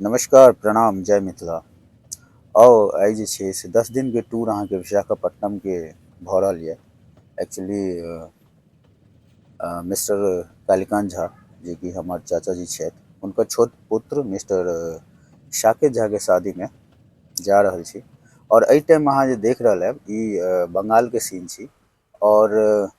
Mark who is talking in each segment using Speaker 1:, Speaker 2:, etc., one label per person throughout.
Speaker 1: नमस्कार, प्रणाम, जय मिथिला। आउ आइ जे छै से 10 दिनके टूर अहाँके विशाखापट्टनमके भऽ रहल यऽ। एक्चुअली मिस्टर कालीकान्त झा जेकि हमर चाचा जी छथि, हुनकर छोट पुत्र मिस्टर साकेत झाके शादीमे जा रहल छी। आओर एहि टाइम अहाँ जे देख रहल हैब ई बंगालके सीन छी। आओर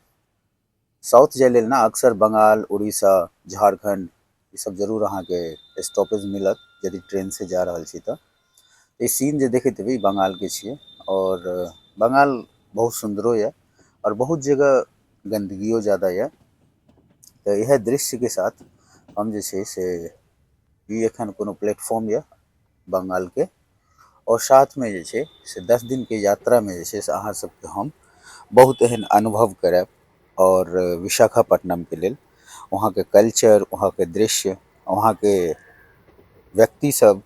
Speaker 1: साउथ जाय लेल ने अक्सर बंगाल, उड़ीसा, झारखंड ई सब जरूर अहाँके स्टॉपेज मिलत यदि ट्रेन से जा रहल छी तऽ। ई सीन जे देखैत हेबै ई बंगालके छियै। आओर बंगाल बहुत सुन्दरो यऽ आओर बहुत जगह गन्दगियो ज्यादा यऽ। तऽ इएह दृश्यके साथ हम जे छै से ई एखन कोनो प्लेटफॉर्म यऽ बंगालके। आओर साथमे जे छै से 10 दिनके यात्रामे जे छै से अहाँ सबके हम बहुत एहन अनुभव करायब। आओर विशाखापट्टनमके लेल वहाँके कल्चर, वहाँके दृश्य, वहाँके व्यक्ति सब,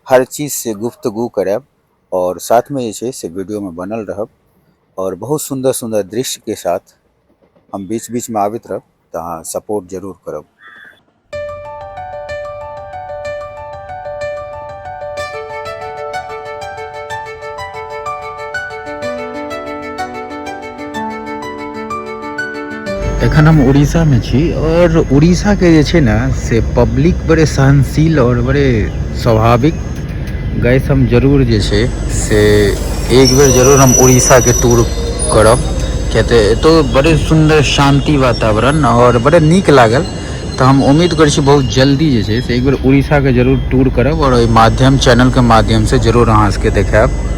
Speaker 1: हर चीज से गुफ्तगू करायब। आओर साथमे जे छै से वीडियोमे बनल रहब। आओर बहुत सुन्दर सुन्दर दृश्यके साथ हम बीच बीचमे आबैत रहब, तऽ अहाँ सपोर्ट जरूर करब। एखन हम उड़ीसामे छी और उड़ीसाके जे छै ने से पब्लिक बड़े सहनशील और बड़े स्वाभाविक। गैस हम जरूर जे छै से एक बेर जरूर हम उड़ीसाके टूर करब, किया तऽ एतौ बड़े सुन्दर शान्ति वातावरण और बड़े नीक लागल। तऽ हम उम्मीद करै छी बहुत जल्दी जे छै से एक बेर उड़ीसाके जरूर टूर करब और एहि माध्यम चैनलके माध्यमसँ जरूर अहाँ सबके देखायब।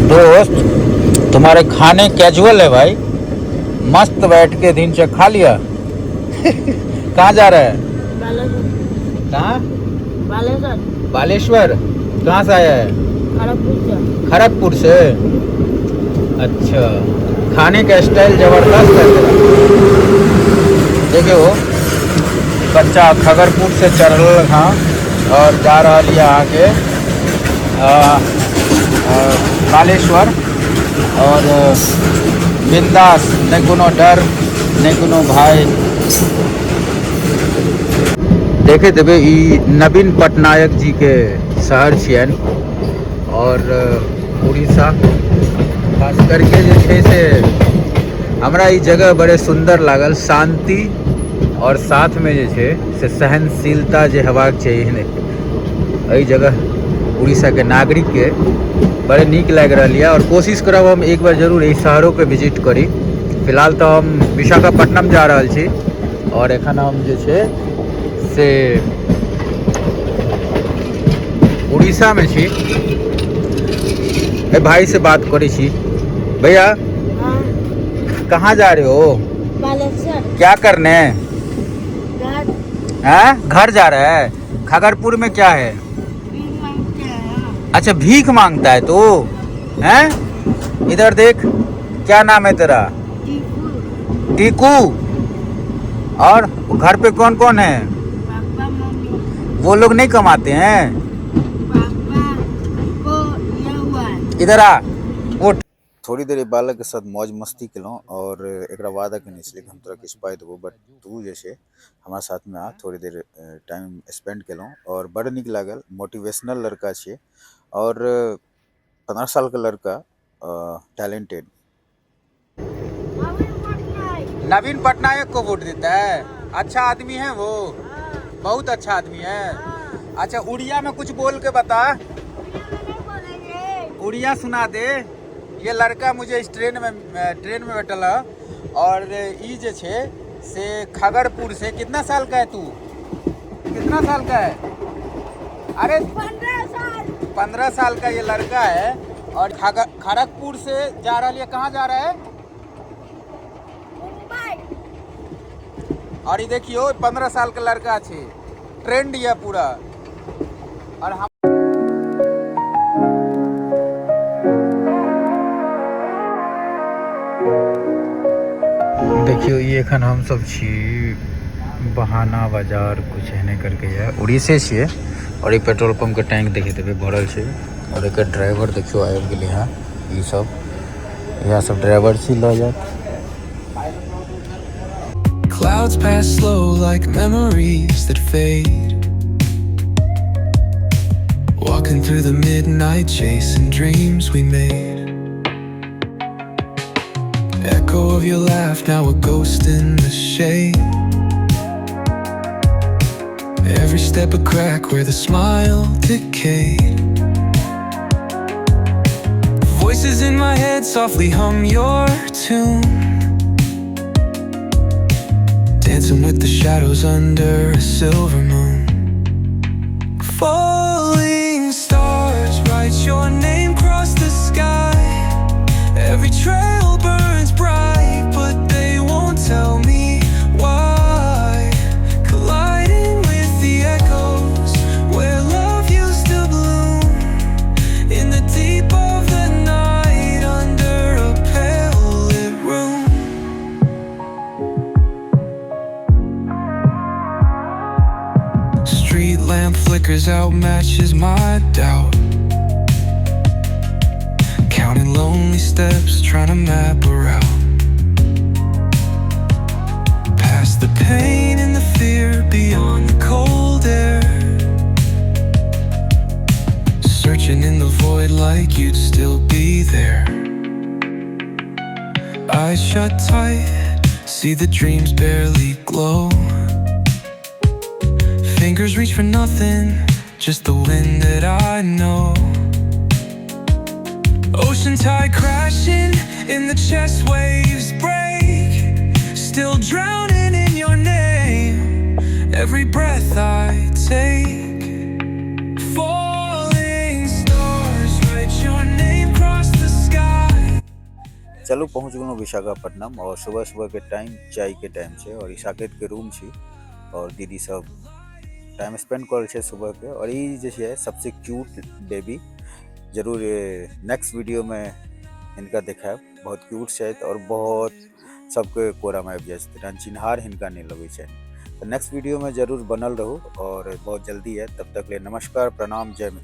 Speaker 1: दोस्त तुम्हारे खाने कैजुअल है भाई, मस्त बैठ के दिन से खा लिया। कहाँ जा रहा है? कहाँ?
Speaker 2: बालेश्वर।
Speaker 1: बालेश्वर। कहाँ से आया है?
Speaker 2: खड़गपुर से।
Speaker 1: खड़गपुर से। अच्छा, खाने का स्टाइल जबरदस्त है तेरा। देखियो बच्चा खगरपुर से चढ़ल हाँ और जा रहा है अहाँके बालेश्वर। और बिंदास, नहीं कोनो डर नहीं कोनो भाई। देखे देबे ई नवीन पटनायक जी के शहर छियन और उड़ीसा खास करके जे छै से हमरा ई जगह बड़े सुंदर लागल, शांति और साथ में जे छै से सहनशीलता जे हेबाक चाही ने एहि जगह उड़ीसा के नागरिक के बड़े नीक लागि रहल यऽ। और कोशिश करब हम एक बार जरूर एहि शहरों के विजिट करी। फिलहाल तो हम विशाखापट्टनम जा रहल छी और एखन हम जे छै से उड़ीसा में छी। ए भाई से बात करै छी। भैया
Speaker 2: हाँ।
Speaker 1: कहाँ जा रहे हो?
Speaker 2: बालेश्वर।
Speaker 1: क्या करने?
Speaker 2: घर।
Speaker 1: हैं? घर जा रहा है। खगरपुर में क्या है?
Speaker 2: भीख मांगते हैं।
Speaker 1: अच्छा, भीख मांगता है तू? हैं? इधर देख, क्या नाम है तेरा?
Speaker 2: टीकू।
Speaker 1: टीकू। और घर पे कौन कौन है?
Speaker 2: Papa mummy.
Speaker 1: वो लोग नहीं कमाते हैं?
Speaker 2: पापा को यह हुआ है।
Speaker 1: इधर आ। उठ। थोड़ी देर बालक के साथ मौज मस्ती केलहुँ और एकरा वादा केने छलियै कि हम तोरा किछु पाइ देबौ, बट तू जे छै हमरा साथमे आ। थोड़ी देर टाइम स्पेंड केलहुँ और बड़ नीक लागल। मोटिवेशनल लड़का छियै और 15 साल के लड़का टैलेंटेड। नवीन पटनायक को वोट देता है? अच्छा आदमी है वो, बहुत अच्छा आदमी है। अच्छा, उड़िया में कुछ बोल के बता, उड़िया सुना दे। ये लड़का मुझे इस ट्रेन में बैठल है और ई जे छे से खगड़पुर से। कितना साल का है तू? कितना साल का है? अरे
Speaker 2: 15 साल।
Speaker 1: 15 साल का ये लड़का है और खड़गपुर से जा रहा है। कहाँ जा रहा है?
Speaker 2: मुंबई।
Speaker 1: और ये देखियो 15 साल का लड़का छे, ट्रेंड ये पूरा। और हम देखियो ये एखन हम सब छी बहाना बाजार कुछ एहने करके ये उड़ीसे छियै। और ई पेट्रोल पंप के टैंक देखैत हेबै भरल छै। और एकर ड्राइवर देखियौ आबि गेलै हँ। ई सब इएह सब ड्राइवर छी, लऽ जायत।
Speaker 3: Clouds pass slow like memories that fade. Walking through the midnight, chasing dreams we made. Echo of your laugh, now a ghost in the shade. Every step a crack where the smile decayed. Voices in my head softly hum your tune. Dancing with the shadows under a silver moon. Falling stars write your name across the sky. Every trail burns bright, but they won't tell me why. Colliding with the echoes where love used to bloom. In the deep of the night, under a pale lit room. Street lamp flickers out, matches my doubt. Counting lonely steps, trying to map a route. Past the pain and the fear, beyond the cold air. Searching in the void like you'd still be there. Eyes shut tight, see the dreams barely glow. Fingers reach for nothing, just the wind that I know. Ocean tide crashing in the chest, waves break. Still drowning in your name, every breath I take. Falling stars, write your name across the sky.
Speaker 1: चलू, पहुँच गेलहुँ विशाखापट्टनम और सुबह सुबह के time, चाय के time छै और ई साकेत के रूम छी और दीदी सब टाइम स्पेंड कऽ रहल छै सुबह के। और ई जे छै सबसे क्यूट बेबी, जरूर नेक्स्ट वीडियोमे हिनका देखायब। बहुत क्यूट छथि और बहुत सबके कोरामे आबि जाइ छथिन, अनचिन्हार हिनका नहि लगै छनि। तऽ नेक्स्ट वीडियोमे जरूर बनल रहू और बहुत जल्दी है। तब तक ले नमस्कार, प्रणाम, जय मिथिला।